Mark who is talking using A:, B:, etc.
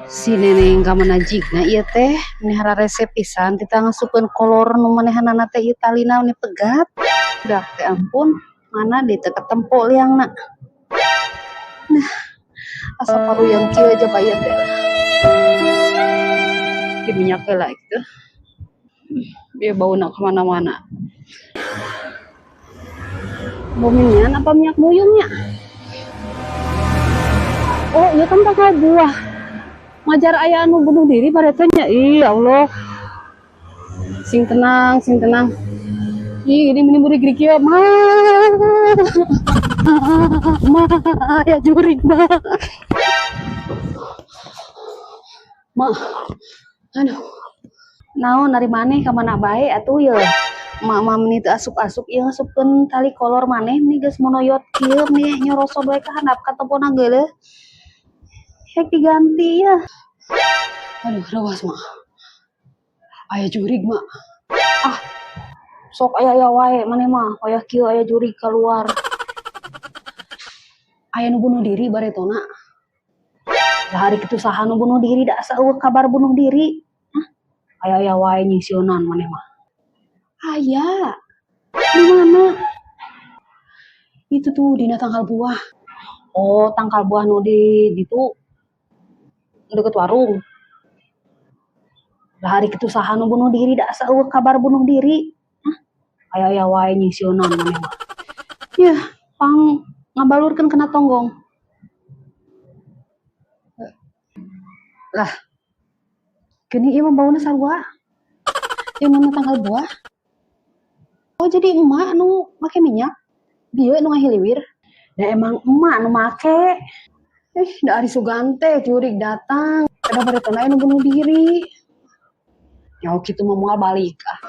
A: Si neneng ka mana jigna ieu teh meni hararese pisan tita ngasupkeun kolor nu manehanana teh ieu talina meni pegat. Dah teh ampun, mana deui teu katempo liangna. Nah, asa paruyang kieu aja ieu teh. Di minyak heula gitu. Biar bauna kemana-mana. Bau minyak apa minyak buyungnya? Oh, iya kan tangkal buah. Majar aya anu bunuh diri bareto nya. Ih, ya Allah. Sing tenang, sing tenang. Ih, ini meni murid kieu mah. Ma, aya jurig mah. Ma. Aduh. Naon ari maneh ka mana bae atuh ye. Mak mah meni teu asup-asup ieu ngasupkeun tali kolor maneh meni geus monoyot kieu meni nyorosod we ka handap katempona geuleuh. Hek diganti ya. Aduh, rawas mak. Aya jurig mak. Ah, sok aya-aya wae maneh mah, wayah kieu aya jurig keluar. Aya nu bunuh diri baretona. Lah ari kitu saha nu bunuh diri da asa eueuh kabar bunuh diri. Hah? Aya-aya wae nyingsieunan maneh mah. Aya. Di mana? Itu tuh dina tangkal buah. Oh, tangkal buah nu di ditu deket warung. Lah ari kitu saha nu bunuh diri da asa eueuh kabar bunuh diri. Hah? Aya-aya wae nyingsieunan maneh mah. Yah, pang ngabalurkeun kana tonggong. Lah, geuning ieu mah bauna sarua. Ieu mana tangkal buah? Oh, jadi emak nu make minyak? Bieu nu ngahiliwir? Da emang emak nu make. Da ari sugan teh jurig datang. Kada baretona nu bunuh diri. Ya kitu mah moal balik ah.